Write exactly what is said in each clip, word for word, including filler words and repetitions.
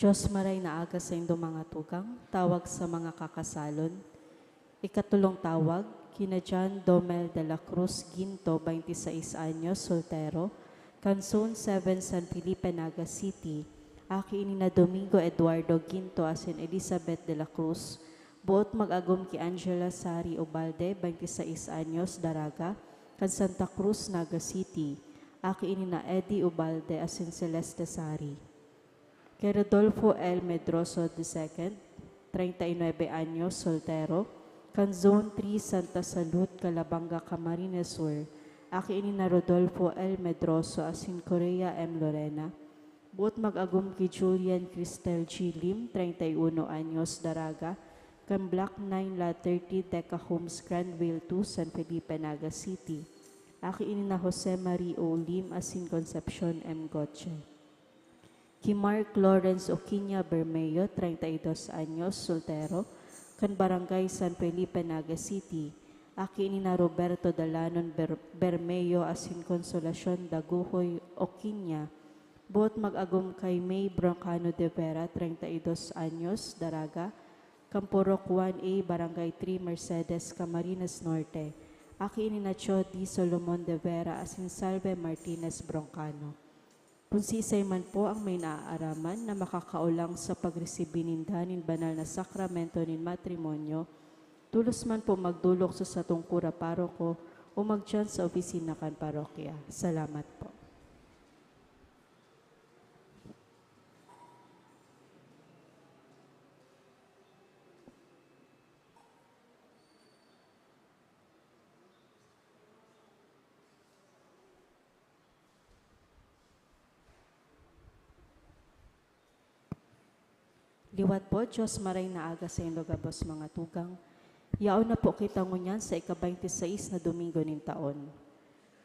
Dios maray na aga sa indo mga tugang, tawag sa mga kakasalon. Ikatulong tawag, kina John Domel de la Cruz Ginto, twenty-six anyos, soltero, kan Zone seven San Felipe, Naga City. Aki ini na Domingo Eduardo Ginto asin Elizabeth de la Cruz, boot mag-agom ki Angela Sari Ubalde, twenty-six anyos, daraga, kan Santa Cruz, Naga City. Aki ini na Eddie Ubalde asin Celeste Sari. Kay Rodolfo L. Medroso the second, treinta y nueve anyos, soltero, kan Zone three, Santa Salud, Calabanga, Camarines Sur. Aki ini na Rodolfo L. Medroso asin Correa M. Lorena. Boot mag-agom ki Julian Cristel G. Lim, treinta y uno anyos, daraga, kan Block nine, Lot thirty, Deca Homes, Granville two, San Felipe, Naga City. Aki ini na Jose Marie O. Lim asin Concepcion M. Goche. Ki Mark Lawrence Oquiña Bermeo, treinta y dos anyos, soltero, kan Barangay San Felipe, Naga City. Aki ini na Roberto Dalanon Ber-, Bermeo asin Consolacion Daguhoy Oquiña. Boot mag-agom kay May Broncano de Vera, treinta y dos anyos, daraga, kan Purok one A, Barangay three, Mercedes, Camarines Norte. Aki ini na Chody Solomon de Vera asin Salve Martinez Broncano. Kun siisay man po ang may naaaraman na makakaolang sa pagresibi ninda nin banal na sakramento nin matrimonyo, tolos man po magdolok sa satong kura paroko o magdiyan sa opisina kan parokya. Salamat po. Liwat po, Dios maray na aga saindo gabos, mga tugang. Yaon na po kita ngunyan sa ika-twenty-sais na Domingo nin taon.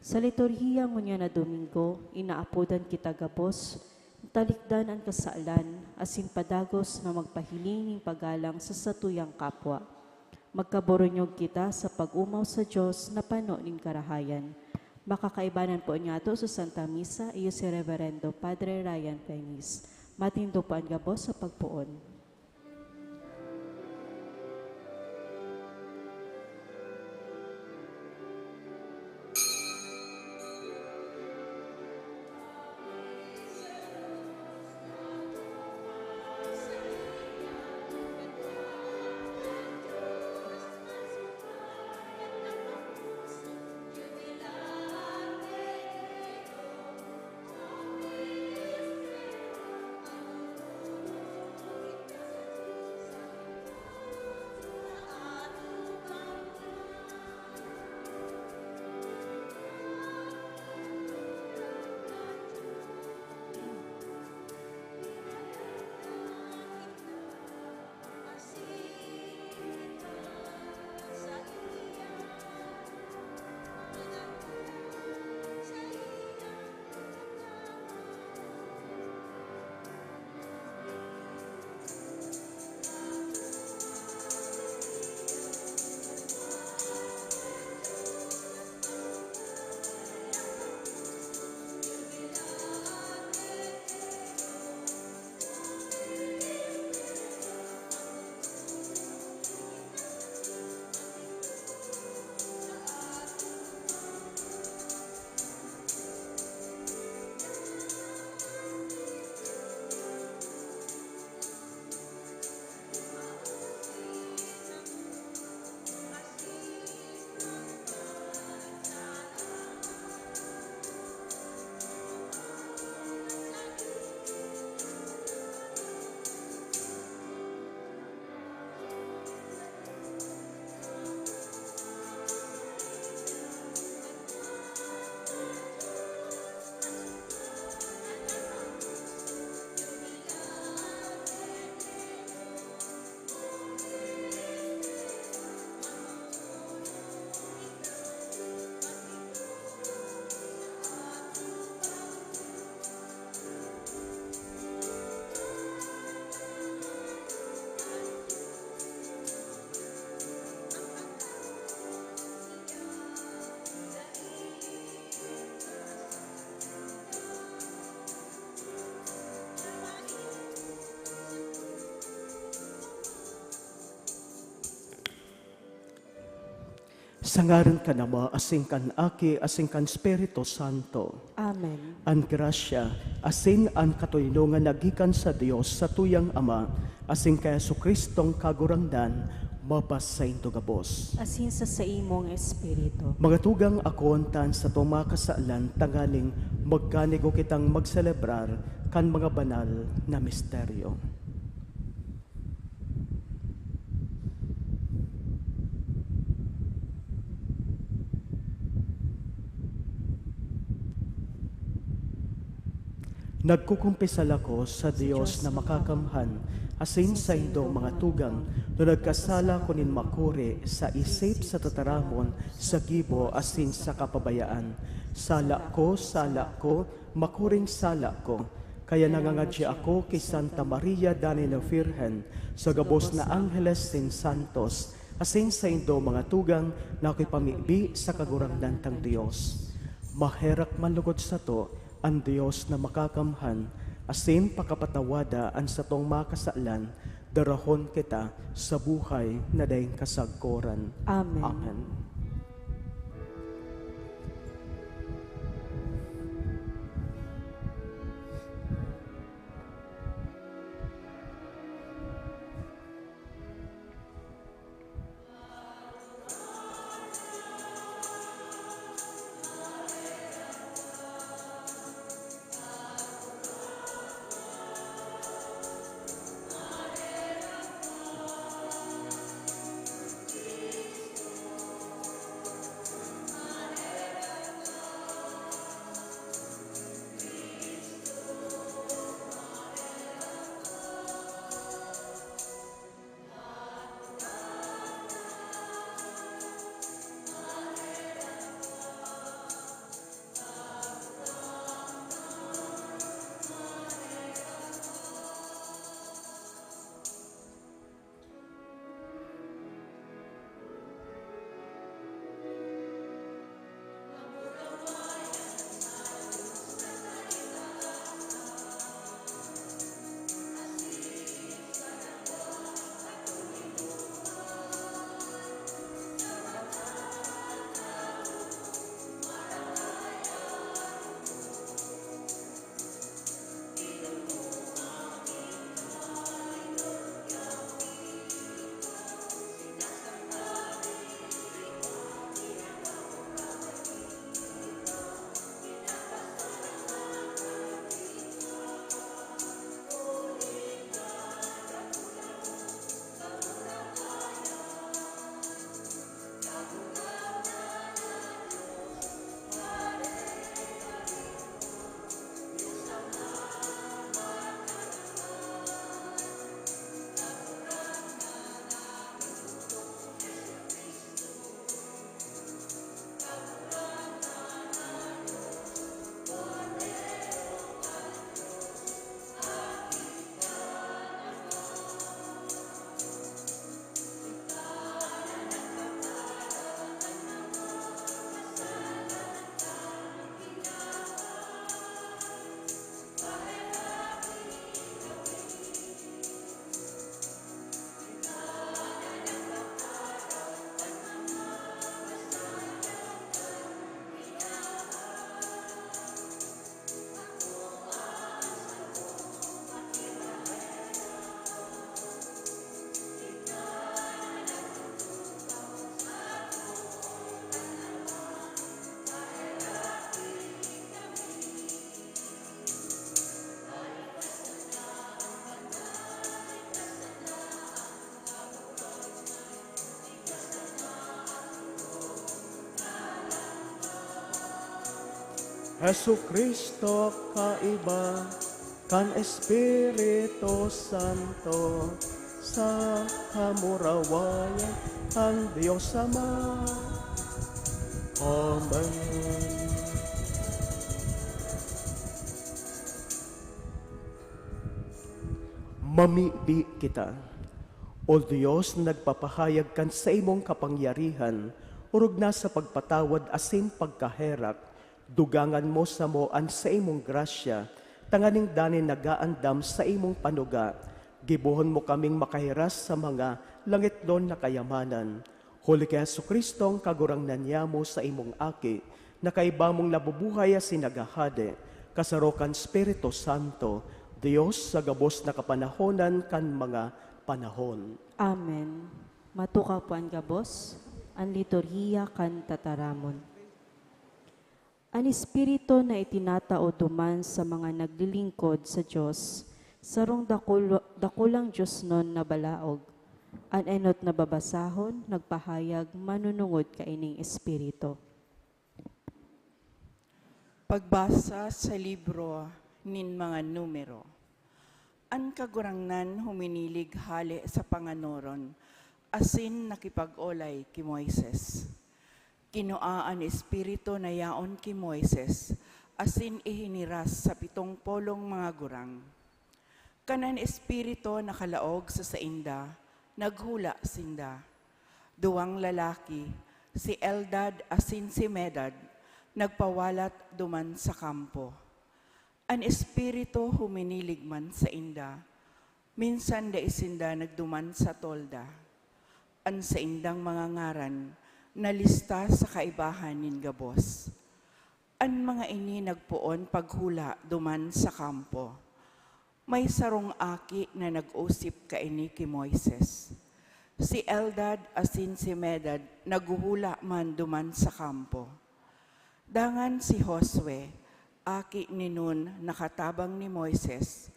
Sa liturhiya ngunyan na Domingo, inaapodan kita gabos, talikdan an kasalan, asin padagos na magpahiling nin pagalang sa satuyang kapwa. Magkaboronyog kita sa pag-omaw sa Dios na pano nin karahayan. Makakaibanan po niyato sa Santa Misa, iyo si Reverendo Padre Ryan Penis. Matindog po an gabos sa pagpoon. Sa ngaran kan Ama, asin kan Aki, asin kan Espiritu Santo. Amen. An grasya asin an katoninongan na gikan sa Dios, sa tuyang Ama, asin kan Jesu-Cristong Kagurangnan, mapasaindo gabos. Asin sa saimong espiritu. Mga tugang, akoon ta an satong mga kasalan tanganing magkanigo kitang magselebrar kan mga banal na misteryo. Nagkukumpisal ako sa Dios na makakamhan, asin saindo, mga tugang, na nagkasala ako nin makuri sa isip, sa tataramon, sa gibo, asin sa kapabayaan. Sala ko, sala ko, makuring sala ko. Kaya nangangadya ako ki Santa Maria danay na Birhen, sa gabos na angheles asin santos, asin saindo, mga tugang, na akoy pamibi sa Kagurangnan tang Dios. Maherak man logod sato an Dios na makakamhan, asin pakapatawada an satong mga kasalan, darahon kita sa buhay na daing kasagkoran. Amen. Amen. Jesu-Cristo, kaiba kan Espiritu Santo, sa kamurawayan kan Dios Ama. Amen. Mamibi kita. O Dios na nagpapahayag kan saimong kapangyarihan, orog na sa pagpatawad asin pagkaherak, dugangan mo samo an saimong grasya, tanganing danay nag-aandam saimong panuga, gibohon mo kaming makahiras sa mga langitnon na kayamanan, Huli ki Jesu-Cristo, an Kagurangnan niyamo, sa imong Aki, na kaiba mong nabubuhay asin naghahade, kasaro kan Espiritu Santo, Dios sa gabos na kapanahonan kan mga panahon. Amen. Matukaw po an gabos, an liturhiya kan tataramon. An Espiritu na itinatao duman sa mga naglilingkod sa Dios, sarong dakul-, dakulang diosnon na balaog. An enot na babasahon nagpahayag manunungod kaining Espiritu. Pagbasa sa libro nin mga Numero. An Kagurangnan huminilig hale sa panganoron asin nakipag-olay ki Moises. Kinua an Espiritu na yaon ki Moises asin ihiniras sa pitong polong mga gurang. Kan an Espiritu nakalaog sa sainda, naghula sinda. Duwang lalaki, si Eldad asin si Medad, nagpawalat duman sa kampo. An Espiritu huminilig man sainda, minsan dai sinda nagduman sa tolda. An saindang mga ngaran nalista sa kaibahan nin gabos. An mga ini nagpoon paghula duman sa kampo. May sarong aki na nag-osip kaini ki Moises. Si Eldad asin si Medad naghuhula man duman sa kampo. Dangan si Josue, aki ni Nun na katabang ni Moises,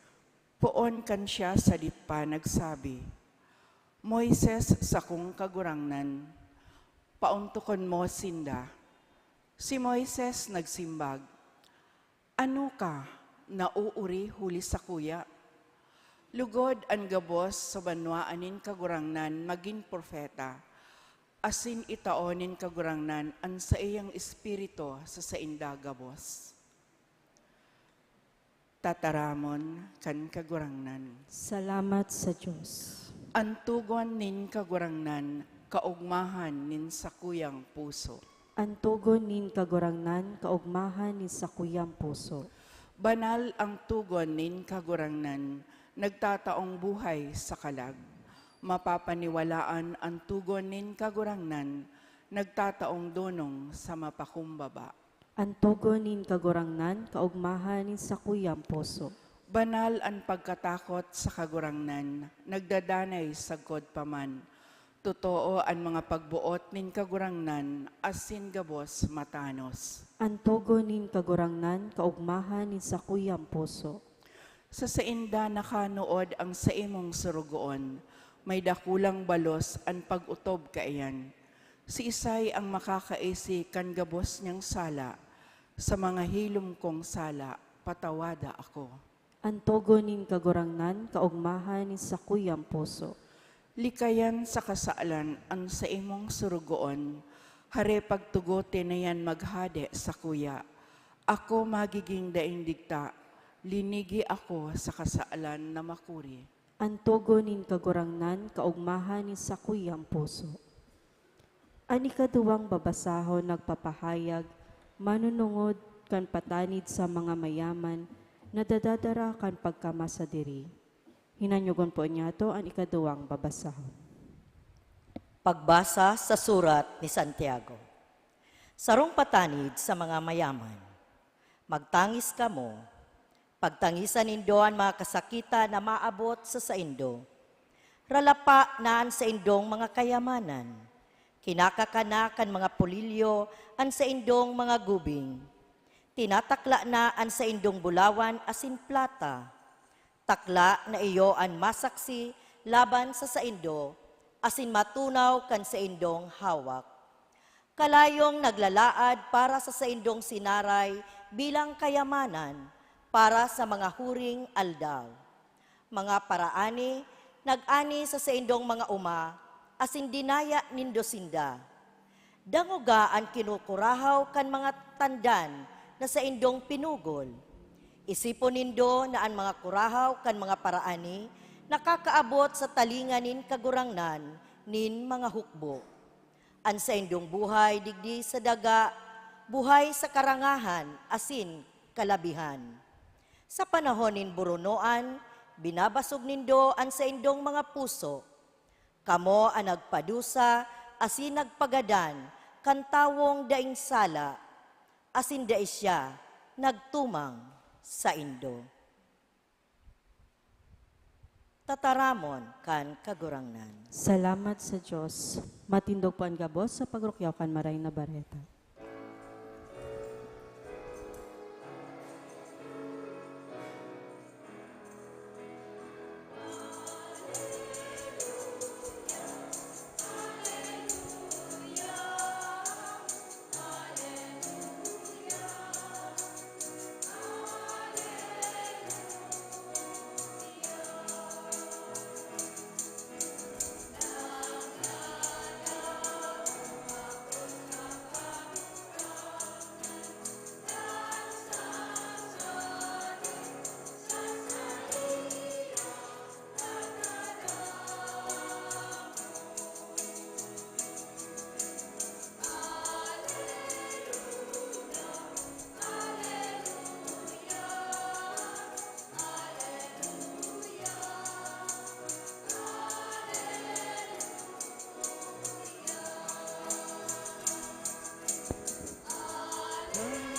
poon kan siya sadit pa nagsabi, "Moises, sakong kagurangnan, paontokon mo sinda." Si Moises nagsimbag, "Ano ka, nauori huli sakuya? Lugod an gabos sa banwaan nin Kagurangnan magin propeta, asin itao nin Kagurangnan an saiyang Espiritu sa sainda gabos." Tataramon kan Kagurangnan. Salamat sa Dios. An togon nin Kagurangnan, kaogmahan nin sakuyang puso. An togon nin Kagurangnan, kaogmahan nin sakuyang puso. Banal an togon nin Kagurangnan, nagtataong buhay sa kalag. Mapapaniwalaan an togon nin Kagurangnan, nagtataong donong sa mapakumbaba. An togon nin Kagurangnan, kaogmahan nin sakuyang puso. Banal an pagkatakot sa Kagurangnan, nagdadanay sagkod pa man. Totoo an mga pagboot nin Kagurangnan, asin gabos matanos. An togon nin Kagurangnan, kaogmahan nin sakuyang puso. Sa sainda nakanood an saimong sorogoon, may dakulang balos an pag-otob kaiyan. Siisay an makakaisi kan gabos niyang sala? Sa mga hilom kong sala, patawada ako. An togon nin Kagurangnan, kaogmahan nin sakuyang puso. Likayan sa kasalan an saimong sorogoon, hare pagtugote na iyan maghade sakuya. Ako magiging daing digta, linigi ako sa kasalan na makuri. An togon nin Kagurangnan, kaogmahan nin sakuyang puso. An ikaduwang babasahon nagpapahayag manunungod kan patanid sa mga mayaman na dadadara kan pagkamasadiri. Hinanyogon po niyato an ikaduwang babasahon. Pagbasa sa surat ni Santiago. Sarong patanid sa mga mayaman. Magtangis kamo. Pagtangisan nindo an mga kasakitan na maabot sa saindo. Ralapa na an saindong mga kayamanan. Kinakakan na kan mga pulilyo an saindong mga gubing. Tinatakla na an saindong bulawan asin plata. Takla na iyo an masaksi laban sa saindo, asin matunaw kan saindong hawak. Kalayong naglalaad para sa saindong sinaray bilang kayamanan para sa mga huring aldaw. Mga paraani nag-ani sa saindong mga oma, asin dinaya nindo sinda. Dangoga an kinukurahaw kan mga tandan na saindong pinugol. Isipon nindo na an mga kurahaw kan mga paraani nakakaabot sa talinga nin Kagurangnan nin mga hukbo. An saindong buhay digdi sa daga, buhay sa karangahan asin kalabihan. Sa panahon nin burunoan, binabasog nindo an saindong mga puso. Kamo an nagpadusa asin nagpagadan kan tawong daing sala, asin dai siya nagtumang saindo. Tataramon kan Kagurangnan. Salamat sa Dios. Matindog po an gabos sa pagrukyaw kan Maray na Bareta.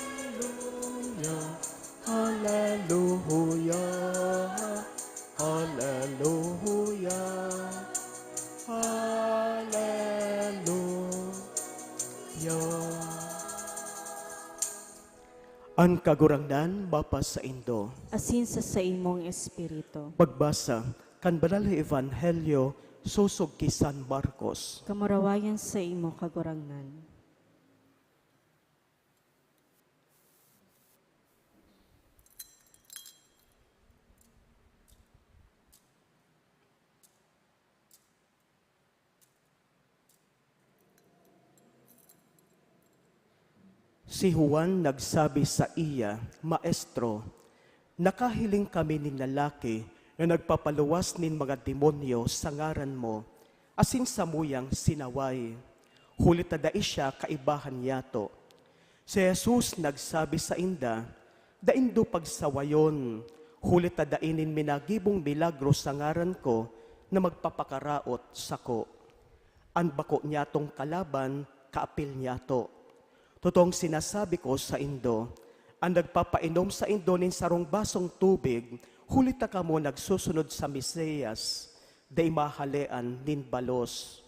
Haleluya, haleluya, haleluya, haleluya. An Kagurangnan mapasaindo. Asin sa saimong espiritu. Pagbasa kan Banal na Ebanghelyo sosog ki San Marcos. Kamurawayan saimo, Kagurangnan. Si Juan nagsabi saiya, "Maestro, nakahiling kami nin lalaki na nagpapaluwas nin mga demonyo sa ngaran mo, asin samuyang sinaway, huli ta dai siya kaibahan nyato." Si Jesus nagsabi sainda, "Dai nindo pagsawayon, huli ta dai nin minagibong milagro sa ngaran ko na magpapakaraot sako. An bako nyatong kalaban, kaapil nyato. Totoong sinasabi ko saindo, an nagpapainom saindo nin sarong basong tubig, huli ta kamo nagsusunod sa Mesias, dai mahalean nin balos."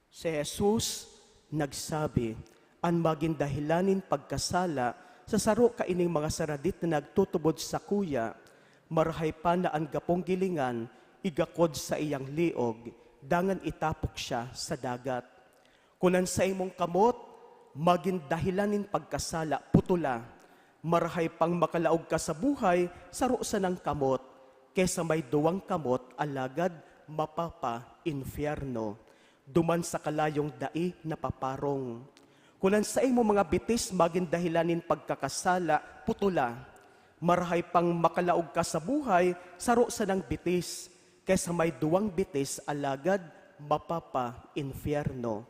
Si Jesus nagsabi, "An magin dahelan nin pagkasala sa saro kaining mga saradit na nagtutubod sakuya, marahay pa na an gapong gilingan igakod sa iyang liog, dangan itapok siya sa dagat. Kun an saimong kamot magin dahelan nin pagkasala, putola. Marahay pang makalaog ka sa buhay saro sanang kamot, ki sa may duwang kamot alagad mapapa-impyerno, duman sa kalayong dai napaparong. Kun an saimong mga bitis magin dahelan nin pagkakasala, putola. Marahay pang makalaog ka sa buhay saro sanang bitis, ki sa may duwang bitis alagad mapapa-impyerno.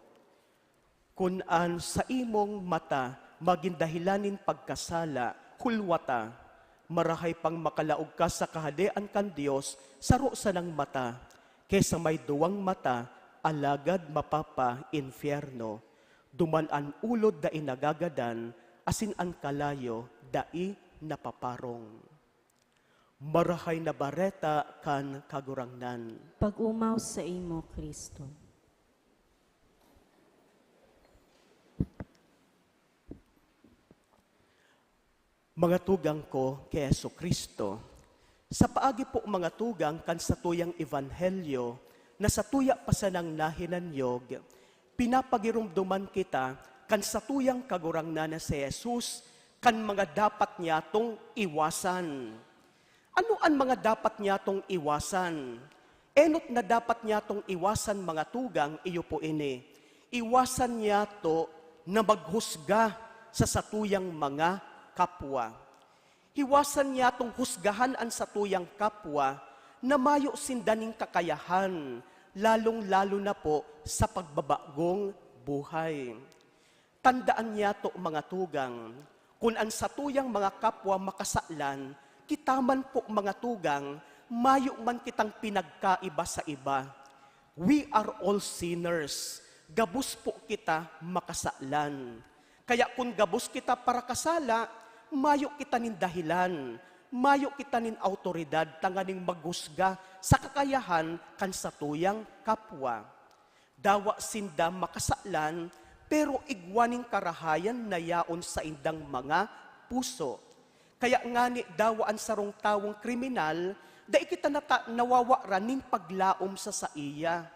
Kun an saimong mata magin dahelan nin pagkasala, hulwata. Marahay pang makalaog ka sa Kahadean kan Dios saro sanang mata, ki sa may duwang mata, alagad mapapa-impyerno, duman an ulod dai nagagadan, asin an kalayo dai napaparong." Marahay na Bareta kan Kagurangnan. Pag-omaw saimo, Cristo. Mga tugang ko ki Jesu-Cristo, sa paagi po, mga tugang, kan satuyang ebanghelyo na satuya pa sanang nahinanyog, pinapagiromdoman kita kan satuyang Kagurangnan na si Jesus kan mga dapat nyatong iwasan. Ano an mga dapat nyatong iwasan? Enot na dapat nyatong iwasan, mga tugang, iyo po ini. Iwasan nyato na maghusga sa satuyang mga kapwa. Iwasan nyatong husgahan an satuyang kapwa na mayo sinda nin kakayahan, lalong-lalo na po sa pagbabagong buhay. Tandaan nyato, mga tugang, kun an satuyang mga kapwa makasalan, kita man po, mga tugang, mayo man kitang pinagkaiba sa iba. We are all sinners. Gabos po kita makasalan. Kaya kun gabos kita parakasala, mayo kita nin dahilan, mayo kita nin awtoridad tanganing maghusga sa kakayahan kan satuyang kapwa. Dawa sinda makasalan, pero igwa nin karahayan na yaon saindang mga puso. Kaya ngani dawa an sarong tawong kriminal, dai kita nata-, nawawaran nin paglaom sa saiya.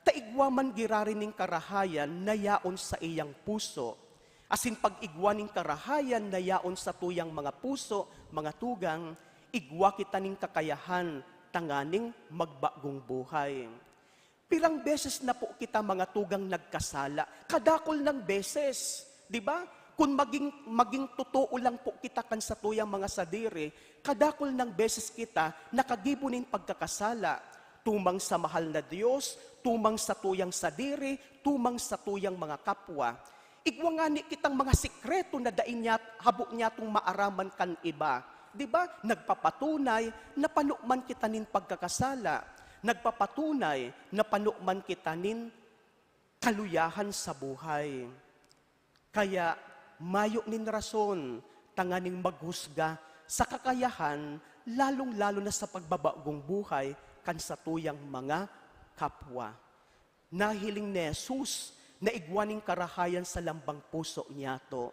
Ta igwa man giraray nin karahayan na yaon saiyang puso. Asin pag igwa nin karahayan na yaon satuyang mga puso, mga tugang, igwa kita nin kakayahan tanganing magbagong buhay. Pirang beses na po kita, mga tugang, nagkasala? Kadakul nang beses, di ba? Kun maging, maging totoo lang po kita kan satuyang mga sadiri, kadakul nang beses kita nakagibo nin pagkakasala, tumang sa mahal na Dios, tumang satuyang sadiri, tumang satuyang mga kapwa. Igwa ngani kitang mga sikreto na dai niya, habo niyatong maaraman kan iba. Di ba? Nagpapatunay na pano man kita nin pagkakasala. Nagpapatunay na pano man kita nin kaluyahan sa buhay. Kaya mayo nin rason tanganing maghusga sa kakayahan, lalong-lalo na sa pagbabagong buhay kan satuyang mga kapwa. Nahiling ni Jesus na igwa nin karahayan sa lambang puso niyato.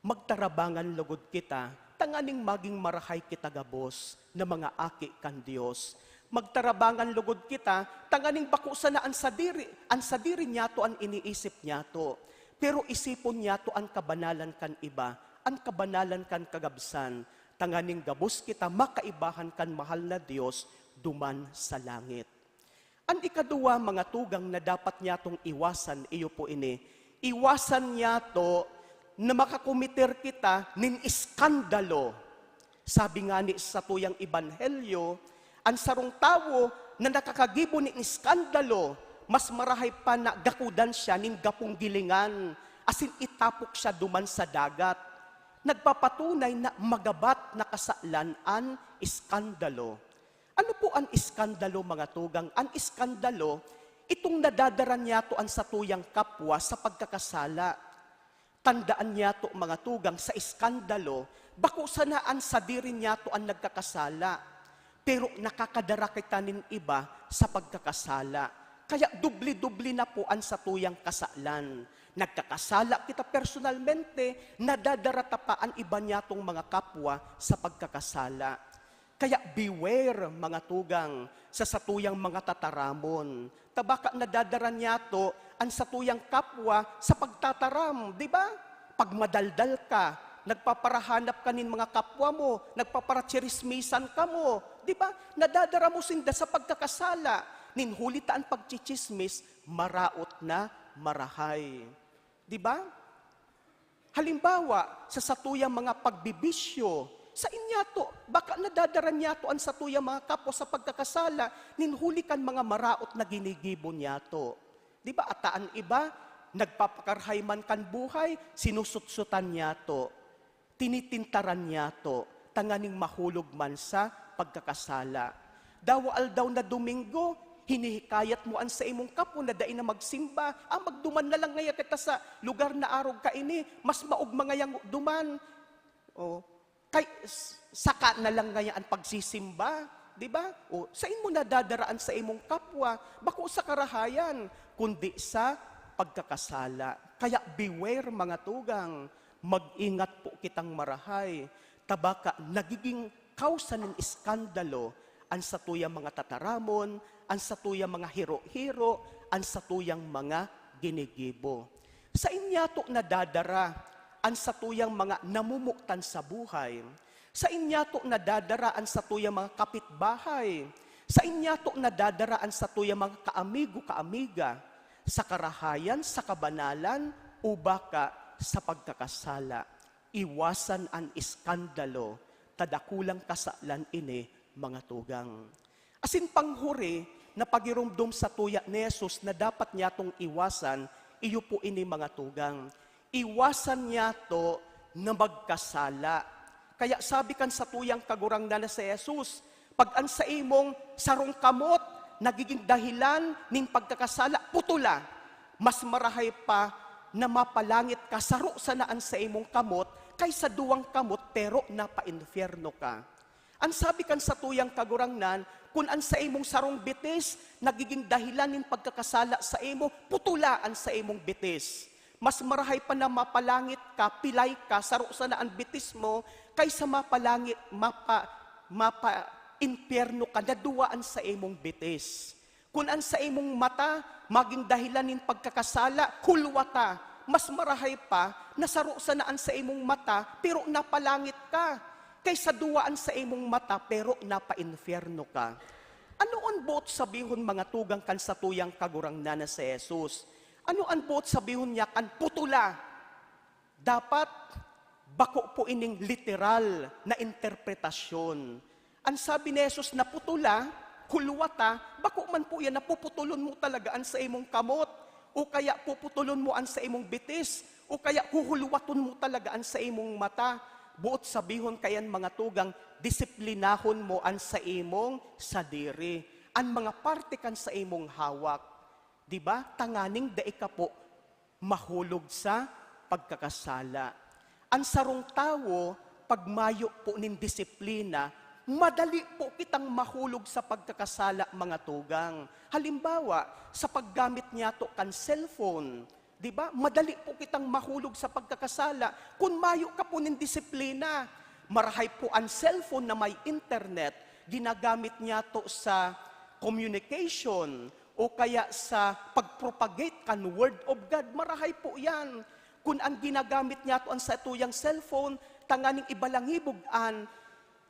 Magtarabangan logod kita tanganing magin marahay kita gabos na mga aki kan Dios. Magtarabangan logod kita tanganing bako sana an sadiri, an sadiri niyato an iniisip niyato, pero isipon niyato an kabanalan kan iba, an kabanalan kan kagabsan, tanganing gabos kita makaibahan kan mahal na Dios duman sa langit. An ikaduwa, mga tugang, na dapat niyatong iwasan, iyo po ini. Iwasan niyato na makakometer kita nin iskandalo. Sabi ngani sa satuyang ebanghelyo, an sarong tawo na nakakagibo nin iskandalo, mas marahay pa na gakudan siya nin gapong gilingan, asin itapok siya duman sa dagat. Nagpapatunay na magabat na kasalan an iskandalo. Ano po an iskandalo, mga tugang? An iskandalo, itong nadadara niyato an satuyang kapwa sa pagkakasala. Tandaan niyato, mga tugang, sa iskandalo, bako sana an sadiri niyato an nagkakasala, pero nakakadara kita nin iba sa pagkakasala. Kaya doble-doble na po an satuyang kasalan. Nagkakasala kita personalmente, nadadara ta pa an iba niyatong mga kapwa sa pagkakasala. Kaya beware, mga tugang, sa satuyang mga tataramon. Ta baka nadadara niyato an satuyang kapwa sa pagtataram, di ba? Pag madaldal ka, nagpaparahanap ka nin mga kapwa mo, nagpaparatsismisan kamo, di ba? Nadadara mo sinda sa pagkakasala. Nin huli ta an pagtsitsismis, maraot na marahay. Di ba? Halimbawa, sa satuyang mga pagbibisyo, sa inyato, baka nadadara niyato an satuyang mga kapwa sa pagkakasala, nin huli kan mga maraot na ginigibo niyato. Di ba, ata an iba, nagpapakarahay man kan buhay, sinusutsutan niyato, tinitintaran niyato, tanganing mahulog man sa pagkakasala. Dawa aldaw na Domingo, hinihikayat mo an saimong kapwa na dai na magsimba, "Ah, magduman na lang ngaya kita sa lugar na arog kaini, mas maogma ngayang duman." O, kay, s-, saka na lang ngaya an pagsisimba, di ba? O, sain mo nadadara an saimong kapwa, bako sa karahayan, kundi sa pagkakasala. Kaya beware, mga tugang, mag-ingat po kitang marahay, ta baka nagiging kawsa nin iskandalo an satuyang mga tataramon, an satuyang mga hiro-hiro, an satuyang mga ginigibo. Sain niyato nadadara an satuyang mga namomotan sa buhay? Sain niyato nadadara an satuyang mga kapitbahay? Sain niyato nadadara an satuyang mga kaamigo, kaamiga? Sa karahayan, sa kabanalan, o baka sa pagkakasala? Iwasan an iskandalo, ta dakulang kasalan ini, mga tugang. Asin panghuri na pagiromdom satuya ni Jesus na dapat niyatong iwasan, iyo po ini, mga tugang. Iwasan niyato na magkasala. Kaya sabi kan satuyang Kagurangnan na si Jesus, "Pag an saimong sarong kamot nagiging dahilan nin pagkakasala, putola. Mas marahay pa na mapalangit ka, saro sana an saimong kamot, kaysa duwang kamot, pero napa-impyerno ka. An sabi kan satuyang Kagurangnan, kun an saimong sarong bitis nagiging dahilan nin pagkakasala saimo, putola an saimong bitis. Mas marahay pa na mapalangit ka, pilay ka, saro sana an bitis mo, kaysa mapalangit, mapa-, mapa-impyerno ka na duwa an saimong bitis. Kun an saimong mata magin dahilan nin pagkakasala, hulwata, mas marahay pa na saro sana an saimong mata, pero napalangit ka, kaysa duwa an saimong mata, pero napa-impyerno ka. Ano an boot sabihon, mga tugang, kan satuyang Kagurangnan na si Jesus? Ano an boot sabihon niya kan putola? Dapat bako po ining literal na interpretasyon. An sabi ni Jesus na putola, hulwata, bako man po yan na puputulon mo talaga an saimong kamot, o kaya puputulon mo an saimong bitis, o kaya huhulwaton mo talaga an saimong mata. Boot sabihon kayan, mga tugang, disiplinahon mo an saimong sadiri, an mga parte kan saimong hawak. Di ba? Tanganing dai ka po mahulog sa pagkakasala. An sarong tawo, pag mayo po nin disiplina, madali po kitang mahulog sa pagkakasala, mga tugang. Halimbawa, sa paggamit niyato kan cellphone, di ba? Madali po kitang mahulog sa pagkakasala kun mayo ka po nin disiplina. Marahay po an cellphone na may internet, ginagamit niyato sa communication, o kaya sa pag-propagate kan Word of God, marahay po yan. Kun an ginagamit niyato an satuyang cellphone tanganing ibalangibog an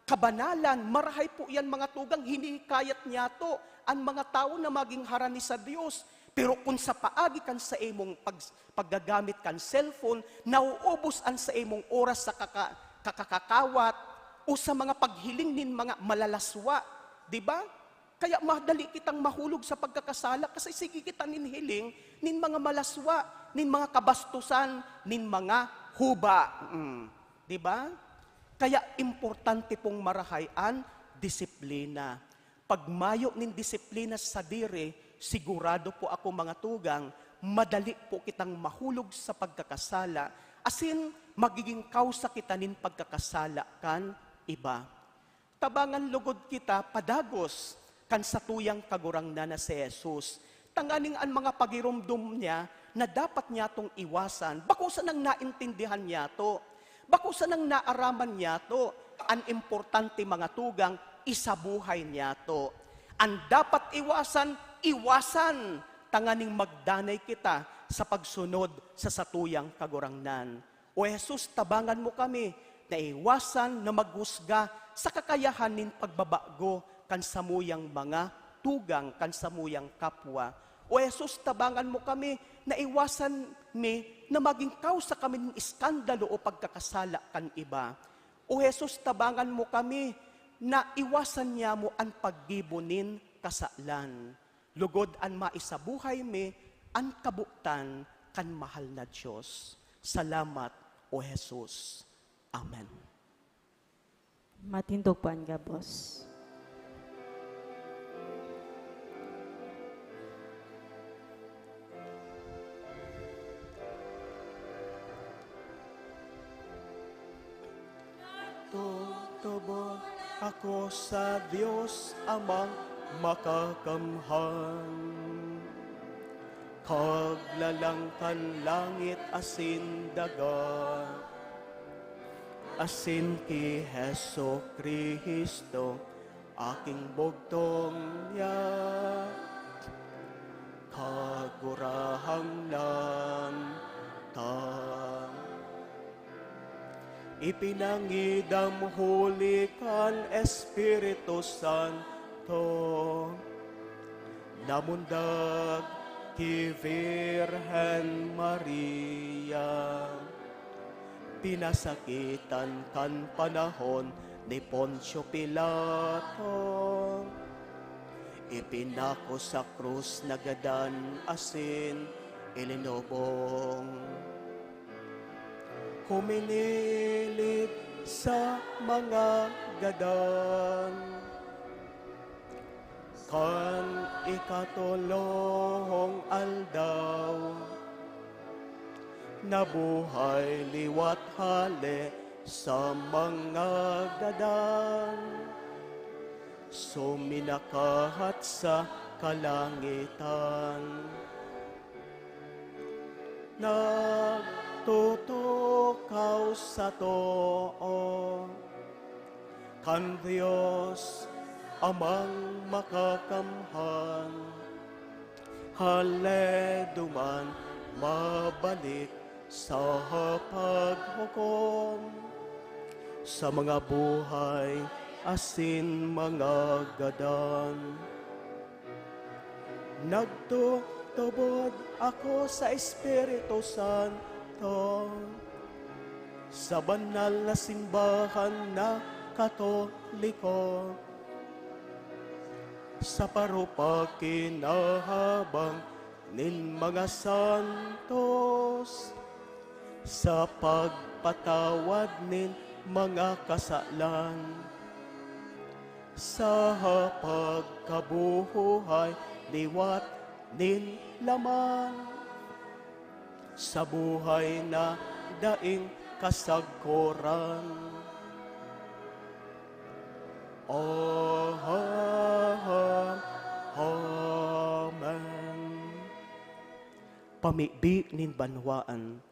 kabanalan, marahay po yan, mga tugang, hinihikayat niyato an mga tawo na maging harani sa Dios. Pero kun sa paagi kan saimong pag-, paggagamit kan cellphone, nauubos an saimong oras sa kaka-, kakakakawat o sa mga paghiling nin mga malalaswa, di ba? Kaya madali kitang mahulog sa pagkakasala kasi sige kita nin hiling nin mga malaswa, nin mga kabastusan, nin mga huba. Mm, di ba? Kaya importante pong marahay an disiplina. Pag mayo nin disiplina sa sadiri, sigurado po ako, mga tugang, madali po kitang mahulog sa pagkakasala, asin magiging kausa kita nin pagkakasala kan iba. Tabangan logod kita padagos kan satuyang Kagurangnan na si Jesus, tanganing an mga pagiromdom niya na dapat niyatong iwasan, bako sanang naintindihan niyato, bako sanang naaraman niyato. An importante, mga tugang, isabuhay niyato. An dapat iwasan, iwasan, tanganing magdanay kita sa pagsunod sa satuyang Kagurangnan. O Jesus, tabangan mo kami na iwasan na maghusga sa kakayahan nin pagbabago kan samuyang mga tugang, kan samuyang kapwa. O Jesus, tabangan mo kami na iwasan mi na magin kausa kami nin iskandalo o pagkakasala kan iba. O Jesus, tabangan mo kami na iwasan niamo an paggibo nin kasalan. Lugod an maisabuhay mi an kabotan kan mahal na Dios. Salamat, O Jesus. Amen. Matindog po an gabos. Tutubod ako sa Dios Amang Makakamhan, Kaglalang kan langit asin daga, asin ki Jesu-Cristo, aking bugtong niya, Kagurahang nan tang. Ipinangidam huli kan Espiritu Santo, namundag ki Virgen Maria, pinasakitan kan panahon ni Poncio Pilato, ipinako sa krus, nagadan asin ilinubong. Huminilid sa mga gadan. Kan ikatolong aldaw, nabuhay liwat hale sa mga gadan, suminakahat sa kalangitan. Nagtutukaw sa too kan Dios Amang Makakamhan. Hale duman mabalik sa paghukom sa mga buhay asin mga gadan. Nagtutubod ako sa Espiritu Santo, sa banal na simbahan na Katoliko, sa parupakinahabang nin mga santos, sa pagpatawad nin mga kasalan, sa pagkabuhay liwat nin laman, sa buhay na daing kasagkoran. Amen. Pamibi nin banwaan.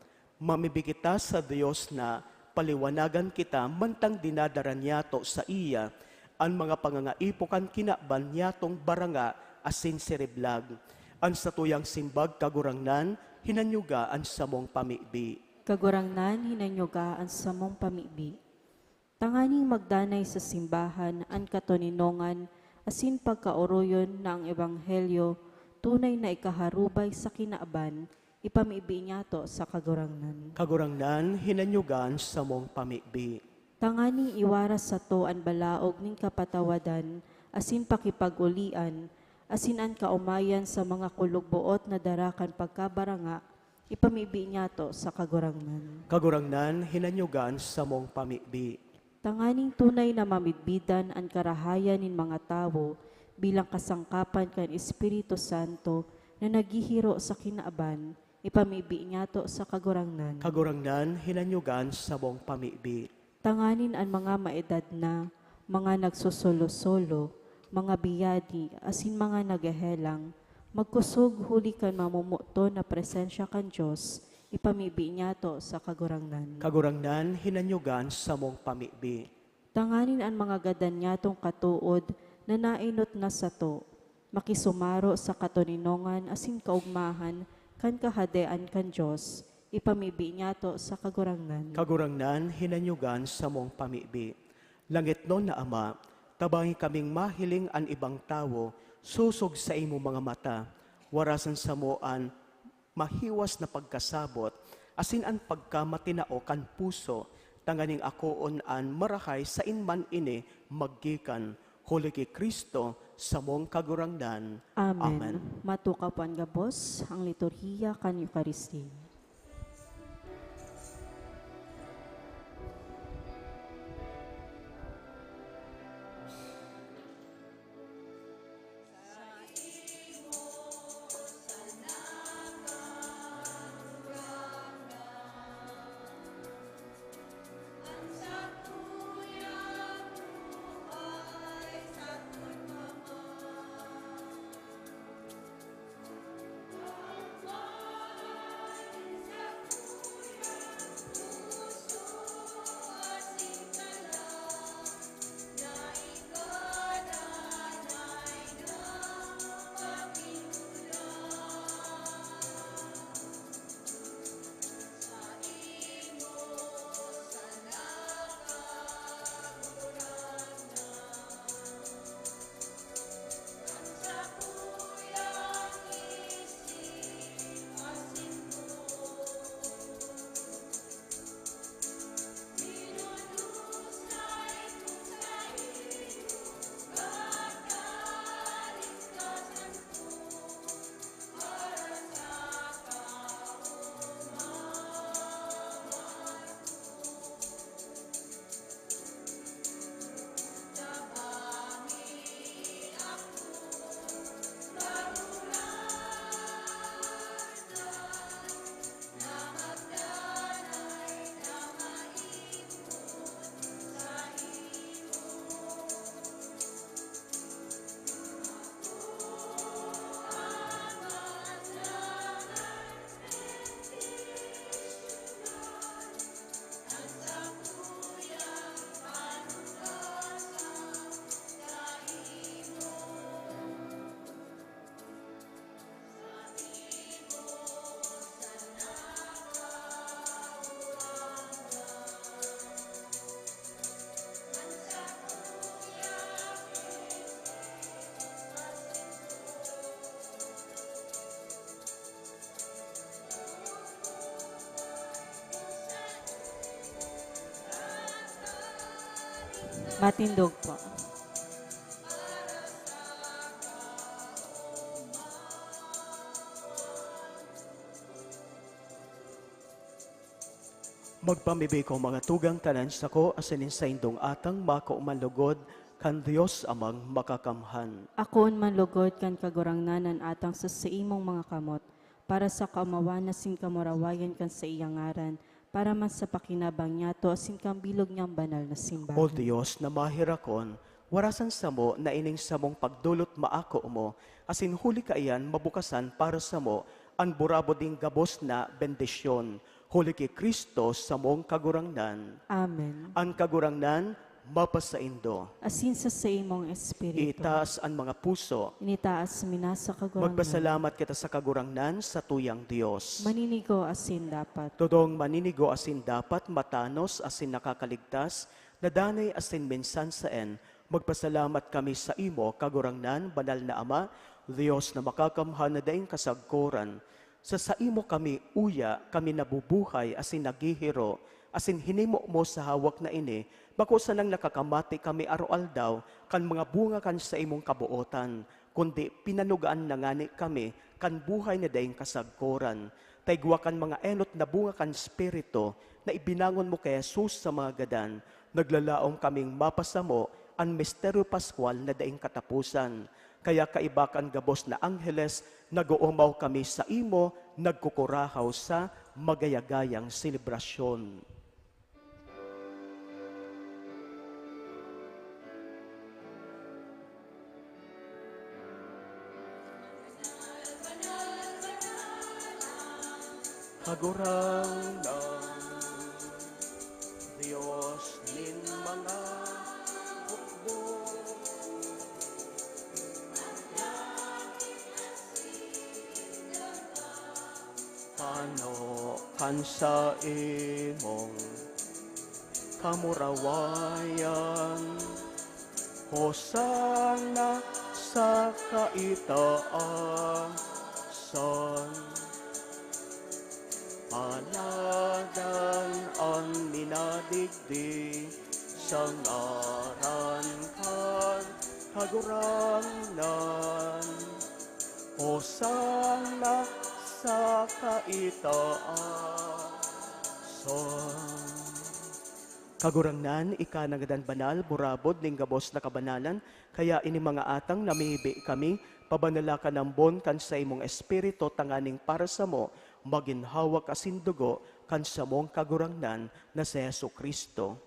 Mamibi kita sa Dios na paliwanagan kita mantang dinadara niyato saiya an mga pangangaipo kan kinaban niyatong baranga asin siriblag. An satuyang simbag, Kagurangnan, hinanyuga an samong pamibi. Kagurangnan, hinanyuga an samong pamibi. Tanganing magdanay sa simbahan an katoninongan asin pagkaoroyon na ang ebanghelyo tunay na ikaharubay sa kinaban, ipamibi niyato sa Kagurangnan. Kagurangnan, hinanyuga an samong pamibi. Tanganing iwaras sato an balaog nin kapatawadan asin pakipag-olian, asin an kaomayan sa mga kulog-boot na dara kan pagkabaranga, ipamibi niyato sa Kagurangnan. Kagurangnan, hinanyuga an samong pamibi. Tanganing tunay na mamidbidan an karahayan nin mga tawo bilang kasangkapan kan Espiritu Santo na naghihiro sa kinaban, ipamibi niyato sa Kagurangnan. Kagurangnan, hinanyuga an samong pamibi. Tanganing an mga maedad na, mga nagsosolo-solo, mga biyadi, asin mga naghehelang, magkusog huli kan mamomoton na presensya kan Dios, ipamibi niyato sa Kagurangnan. Kagurangnan, hinanyuga an samong pamibi. Tanganing an mga gadan niyatong katood na naenot na sato, makisumaro sa katoninongan asin kaogmahan kan Kahadean kan Dios, ipamibi niyato sa Kagurangnan. Kagurangnan, hinanyuga an samong pamibi. Langitnon na Ama, tabangi kaming mahiling an ibang tawo sosog saimong mga mata. Warasan samo an mahiwas na pagkasabot asin an pagkamatinao kan puso, tanganing akoon an marahay sain man ini maggikan, huli ki Cristo, samong Kagurangnan. Amen. Amen. Matukaw po an gabos, ang liturhiya kan Eukaristia. Matindog po. Magpamibi ko, mga tugang, tanan sako asin nin saindong atang mako man lugod kan Dios Amang Makakamhan. Akoon man lugod kan Kagurangnan an atang sa saimong mga kamot, para sa kaomawan asin kamurawayan kan saiyang ngaran, para man sa pakinabang niyato asin kan bilog niyang banal na simbahan. O Dios na maherakon, warasan samo na ining samong pagdolot maako mo, asin huli kaiyan mabukasan para samo an burabod nin gabos na bendisyon, huli ki Cristo samong Kagurangnan. Amen. An Kagurangnan mapasaindo. Asin sa saimong espiritu. Itaas an mga puso. Initaas mi na sa Kagurangnan. Magpasalamat kita sa Kagurangnan, sa tuyang Dios. Maninigo asin dapat. Todong maninigo asin dapat, matanos asin nakakaligtas, na danay asin minsan saen, magpasalamat kami saimo, Kagurangnan, Banal na Ama, Dios na makakamhan na daing kasagkoran. Sa saimo kami uya, kami nabubuhay asin naghihiro, asin hinimo mo sa hawak na ini, bako sanang nakakamati kami aroaldaw kan mga bunga kan saimong kabootan, kundi pinanugaan na ngani kami kan buhay na daing kasagkoran, ta igwa kan mga enot na bunga kan Espiritu na ibinangon mo ki Jesus sa mga gadan, naglalaom kaming mapasamo an misteryo paskwal na daing kataposan. Kaya kaiba kan gabos na angheles, nag-oomaw kami saimo, nagkukurahaw sa magayagayang selebrasyon. Kagurangnan, Dios nin mga hukbo, tano kan saimong kamurawayan. Hosana sa kaitaasan. Paladan an minadigdi sa ngaran kan Kagurangnan. Hosana sa kaitaasan. Kagurangnan, ika na ngadan banal, burabod nin gabos na kabanalan, kaya ini mga atang namibi kami, pabanala ka nambon kan saimong Espiritu tanganing para samo magin hawak asin dugo kan samong Kagurangnan na si Jesu-Cristo.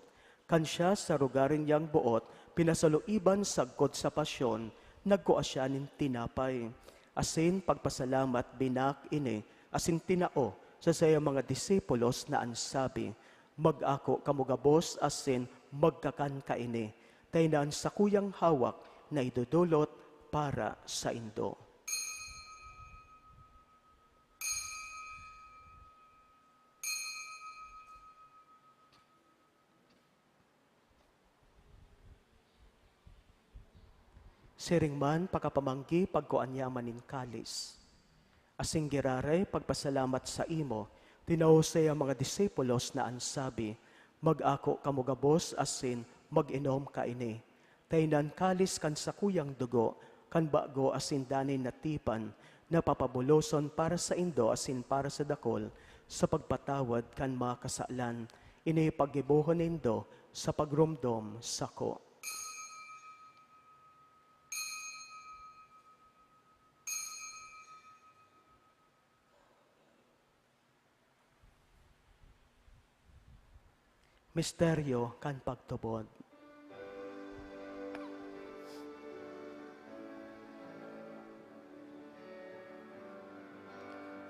Kan siya sa rogaring niyang boot pinasaluiban sagkod sa pasyon, nagkua siya nin tinapay, asin pagpasalamat, binak ini, asin tinao sa saiyang mga disipulos na an sabi, "Mag-ako kamo gabos asin magkakan kaini, ta ini an sakuyang hawak na idodolot para saindo." Siring man, pakapamanggi, pagkua niya man nin kalis. Asin giraray pagpasalamat saimo, tinao sa iyang mga disipulos na an sabi, "Mag-ako kamo gabos asin mag-inom kaini. Ta ini an kalis kan sakuyang dugo, kan bago asin danay na tipan, na papabuloson para saindo asin para sa dakul sa pagpatawad kan mga kasalan. Ini paggibohon nindo sa pagromdom sako." Misteryo kan pagtubod.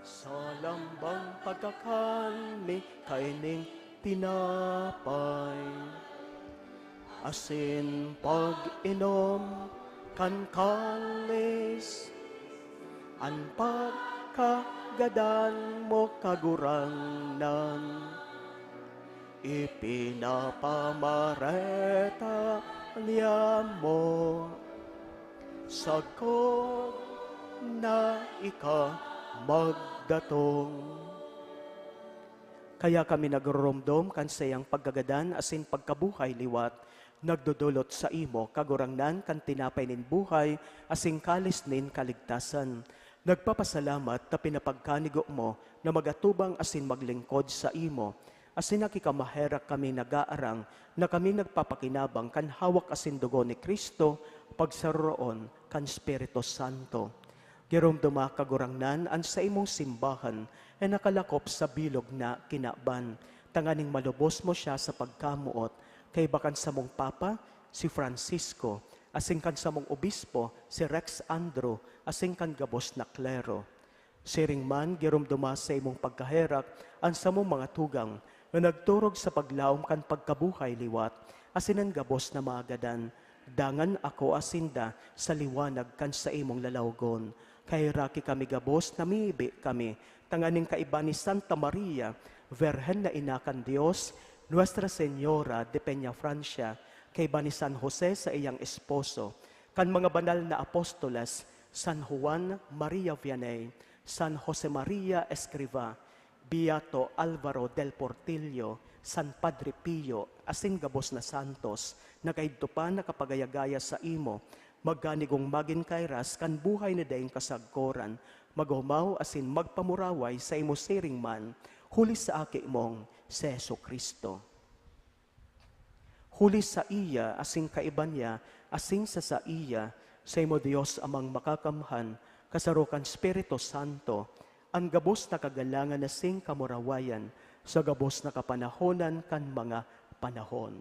Sa lambang pagkakan mi kaining tinapay, asin pag-inom kan kalis, an pagkagadan mo, Kagurangnan, ipinapamareta niamo, sagkod na ika magdatong. Kaya kami nagroromdom kan saiyang pagkagadan asin pagkabuhay liwat, Nagdodolot saimo, Kagurangnan, kan tinapay nin buhay asin kalis nin kaligtasan. Nagpapasalamat ta pinapagkanigo mo na magatubang asin maglingkod saimo, asin nakikamaherak kami nag-aarang na kami nagpapakinabang kan hawak asin dugo ni Cristo, pagsaroroon kan Espiritu Santo. Giromdoma, Kagurangnan, an saimong simbahan na nakalakop sa bilog na kinaban, tanganing malubos mo siya sa pagkamoot, kaiba kan samong Papa, si Francisco, asin kan samong Obispo, si Rex Andrew, asin kan gabos na klero. Siring man, giromdoma sa imong pagkaherak an samong mga tugang na nagturog sa paglaom kan pagkabuhay liwat, asin an gabos na mga gadan. Dangan akoa sinda sa liwanag kan saimong lalawgon. Kaheraki kami gabos, namibi kami, tanganing kaiba ni Santa Maria, Virgen na Ina kan Dios, Nuestra Señora de Peñafrancia, kaiba ni San Jose sa iyang esposo, kan mga banal na apostoles, San Juan Maria Vianney, San Jose Maria Escriva, Beato Alvaro del Portillo, San Padre Pio, asin gabos na santos, na kaidto pa nakapagaya-gaya saimo, magkanigong magin kairas kan buhay na daing kasagkoran, maghumaw asin magpamuraway saimo siring man, huli sa Aki mong si Jesu-Cristo. Huli saiya, asin kaiba niya, asin sa saiya, saimo Dios Amang Makakamhan, kasaro kan Espiritu Santo, an gabos na kagalangan asin kamurawayan, sa gabos na kapanahonan kan mga panahon.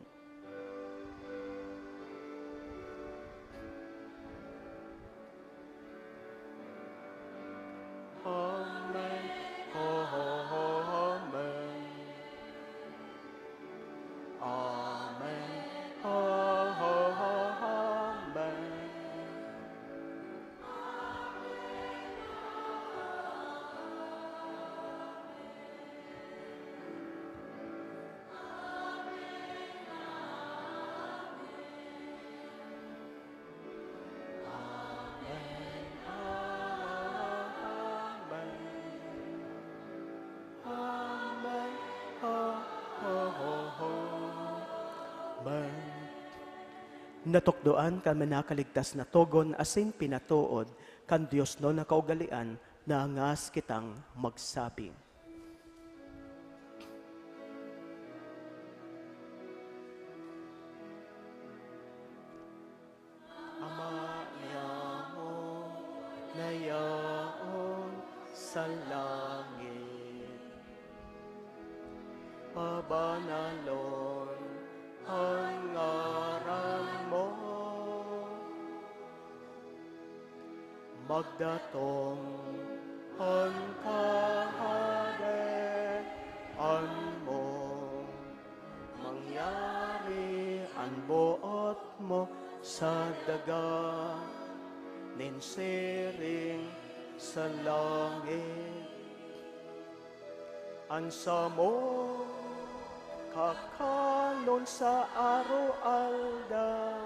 Amen. Amen. Amen. Natukdoan kan mga nakaligtas na togon asin pinatood kan diosnon na kaugalean, naangas kitang magsabi. Ama niamo na yaon sa langit, pabanalon an ngaran mo. Magdatong an kahadean mo. Mangyari an boot mo sa daga nin siring sa langit. An samong kakanon sa araw-aldaw,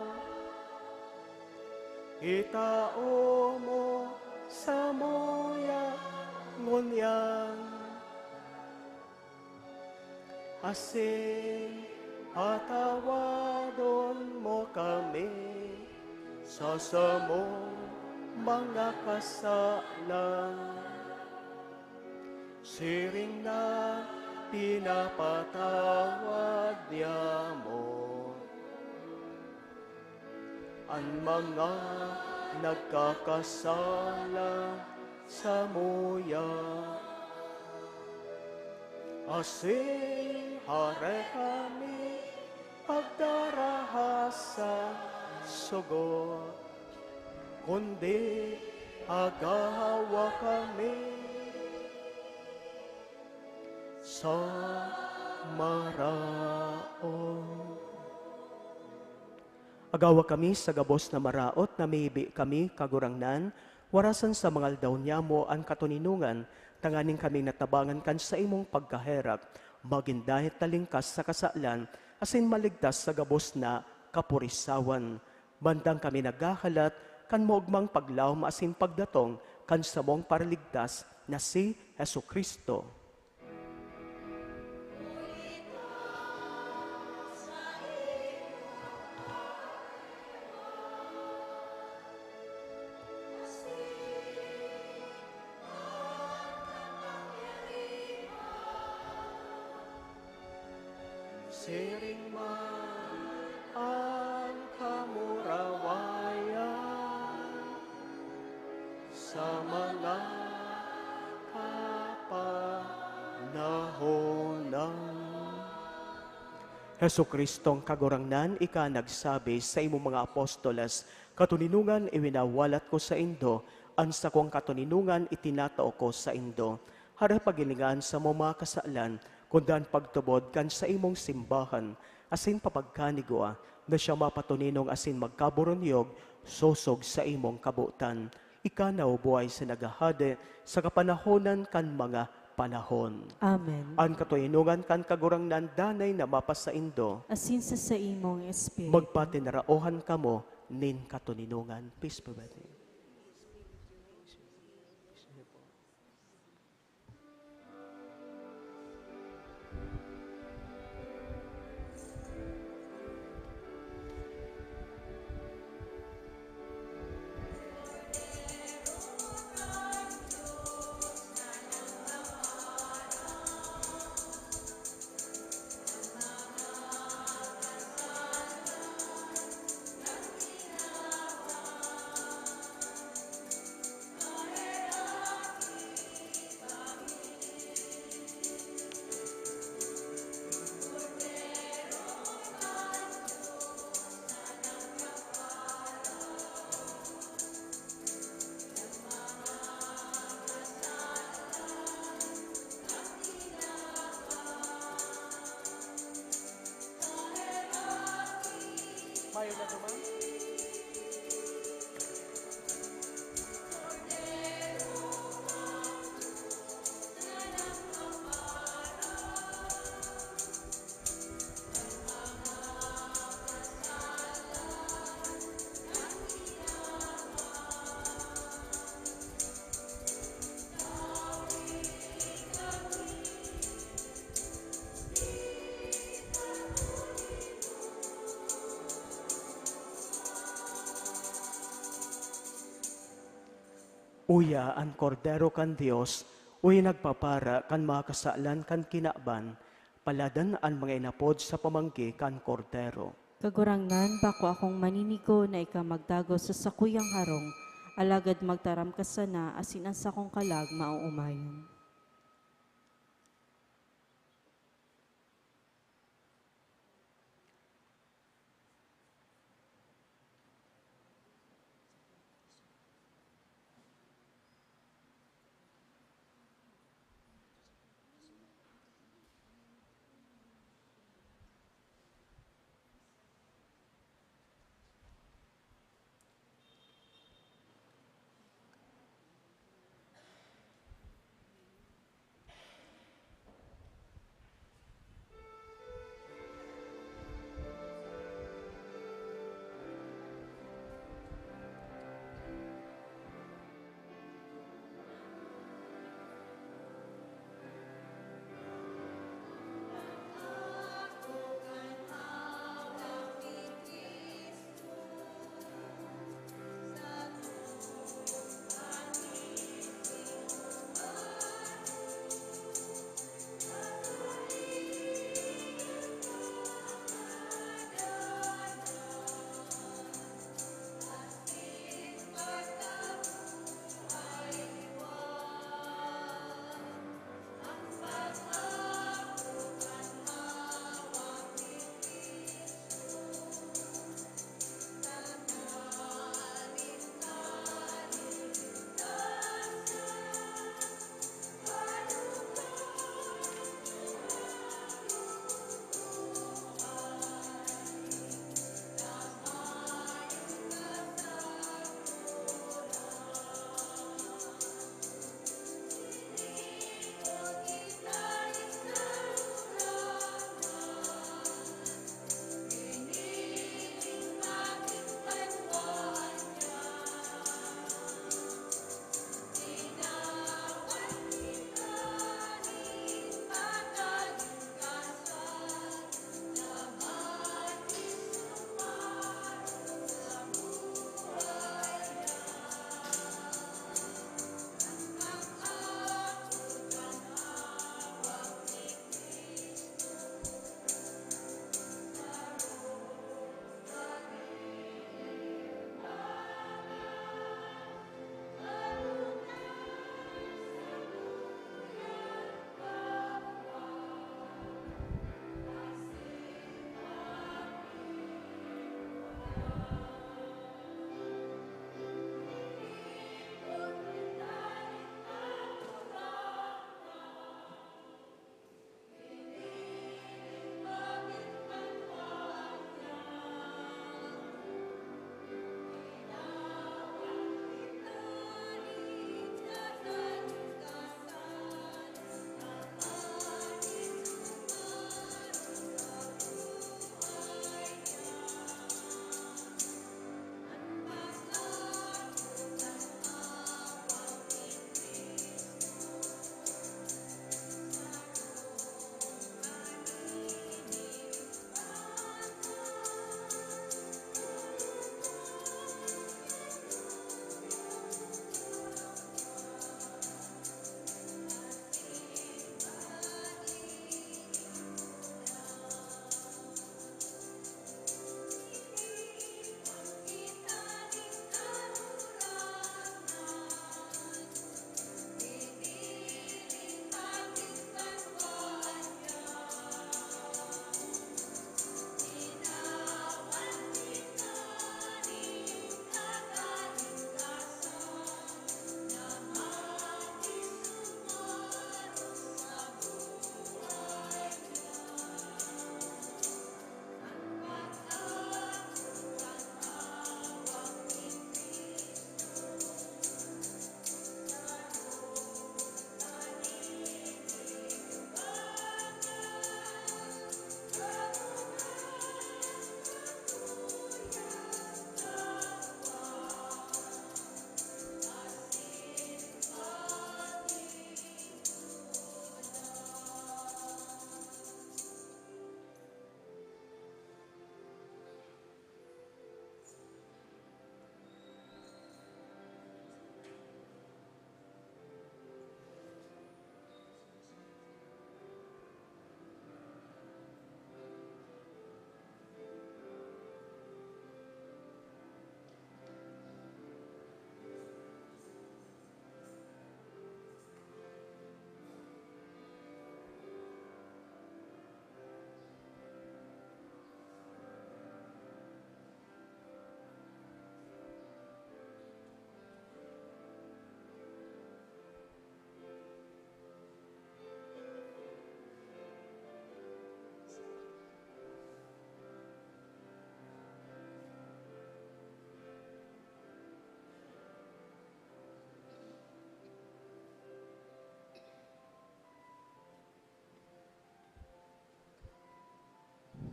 itao mo samuya ngunyan. Asin patawadon mo kami sa samong mga kasalan, siring na pinapatawad niamo an mga nagkakasala samuya. Asin hare kami pagdaraha sa sugot, kundi agahawa kami sa maraot. Agawa kami sa gabos na maraot, namibi kami, Kagurangnan, warasan sa mga aldaw niyamo an katoninongan, tanganing kami natabangan kan saimong pagkaherak, magin dahit talingkas sa kasalan, asin maligtas sa gabos na kapurisawan. Bandang kami naghahalat kan maogmang paglaom asin pagdatong kan samong Paraligtas na si Jesu-Cristo. Siring man an kamurawayan sa mga kapanahonan. Jesu-Cristong Kagurangnan, ika nagsabi sa imong mga apostoles, "Katoninongan iwinawalat ko saindo, an sakong katoninongan itinatao ko saindo." Harapagin ninga an samong mga kasalan, kun dangan pagtubod kan saimong simbahan, asin papagkanigwa na siya mapatoninong asin magkaboronyog sosog sa imong kabotan. Ika na, O buhay sa naghahade, sa kapanahonan kan mga panahon. Amen. An katoninongan kan Kagurangnan danay na mapasaindo. Asin sa saimong espiritu. Magpatinaraohan kamo nin katoninongan. Peace be with you. Mayo na duman. Uya an Kordero kan Dios, uya nagpapara kan mga kasalan kan kinaban. Paladan an mga inapod sa pamanggi kan Kordero. Kagurangnan, bako akong maninigo na ika magdagos sa sakuyang harong, alagad magtaram ka sana asin an sakong kalag maoomayon.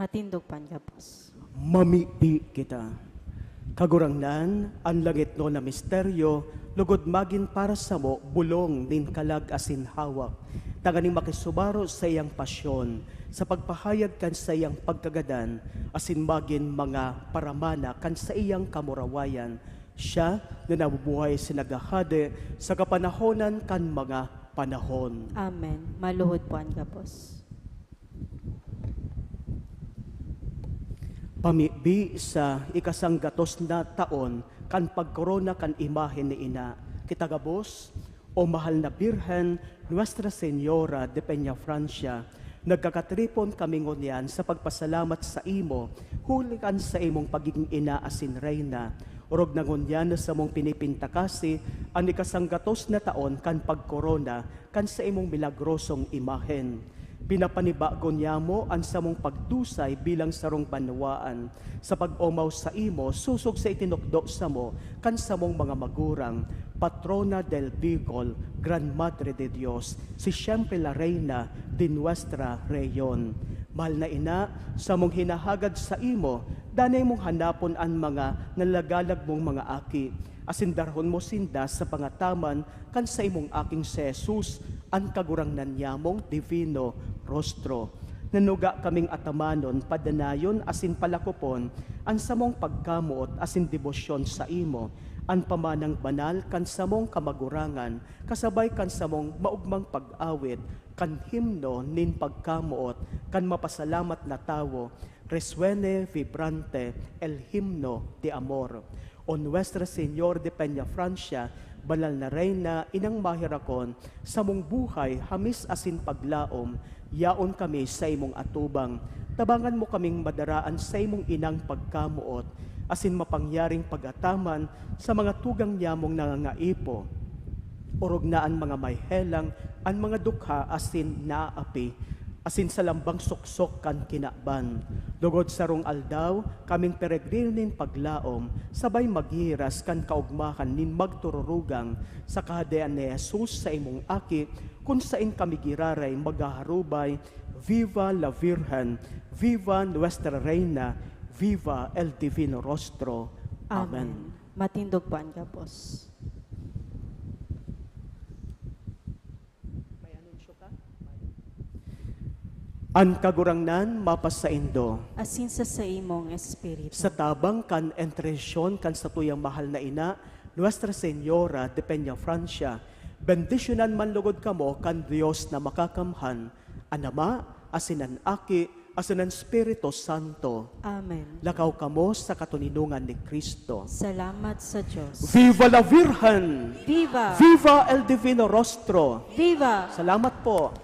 Matindog pan gabos. Mamibi kita. Kagurangnan, an langitnon na misteryo, lugod magin para samo bolong nin kalag asin hawak, tanganing makisubaro sa iyang pasyon, sa pagpahayag kan saiyang pagkagadan, asin magin mga paramana kan saiyang kamurawayan. Siya na nabubuhay asin naghahade sa kapanahonan kan mga panahon. Amen. Maluhod po an gabos. Pamibi sa ikasanggatos na taon kan pagkorona kan imahen ni Ina, kita gabos, O Mahal na Birhen, Nuestra Señora de Peñafrancia, nagkakatripon kami ngunyan sa pagpasalamat sa imo huli kan sa imong pagiging ina asin reyna. Orog na ngunyan na samong pinipintakasi an ikasanggatos na taon kan pagkorona kan saimong milagrosong imahen. Pinapanibago niyamo an samong pagdusay bilang sarong banwaan sa pag-omaw saimo sosog sa itinukdo samo kan samong mga magurang, Patrona del Bicol, Gran Madre de Dios, si Siempre la Reina de nuestra rehiyon. Mahal na Ina, samong hinahagad saimo, danay mong hanapon an mga nalagalag mong mga aki, asin darahon mo sinda sa pangataman kan saimong Aking si Jesus, an Kagurangnan niyamong Divino Rostro. Nanuga kaming atamanon, padanayon asin palakopon an samong pagkamoot asin debosyon saimo, an pamanang banal kan samong kamagurangan, kasabay kan samong maogmang pag-awit kan himno nin pagkamoot kan mapasalamat na tawo, Resuene vibrante el himno de amor. O Nuestra Señor de Peñafrancia, Banal na Reina, Inang Maherakon, samong buhay, hamis asin paglaom, yaon kami sa imong atubang. Tabangan mo kaming madara an saimong inang pagkamoot, asin mapangyaring pag-ataman sa mga tugang niyamong nangangaipo. Orog na an mga may helang, an mga dukha asin naaapi, asin sa lambang suksok kan kinaban. Lugod sarong aldaw, kaming peregrino nin paglaom, sabay maghiras kan kaogmahan nin magtururugang sa Kahadean ni Jesus sa imong Aki, kun saen kami giraray maghaharubay, Viva la Virgen! Viva Nuestra Reina! Viva el Divino Rostro! Amen. Amen. Matindog po an gabos. May anunsyo ka? An Kagurangnan mapasaindo. Asin sa saimong espiritu. Sa tabang kan entresyon kan satuyang mahal na ina, Nuestra Señora de Peñafrancia, bendisyonan man lugod kamo kan Dios na Makakamhan, an Ama, asin an Aki, asin an Espiritu Santo. Amen. Lakaw kamo sa katoninongan ni Cristo. Salamat sa Dios. Viva la Virgen! Viva! Viva el Divino Rostro! Viva! Salamat po.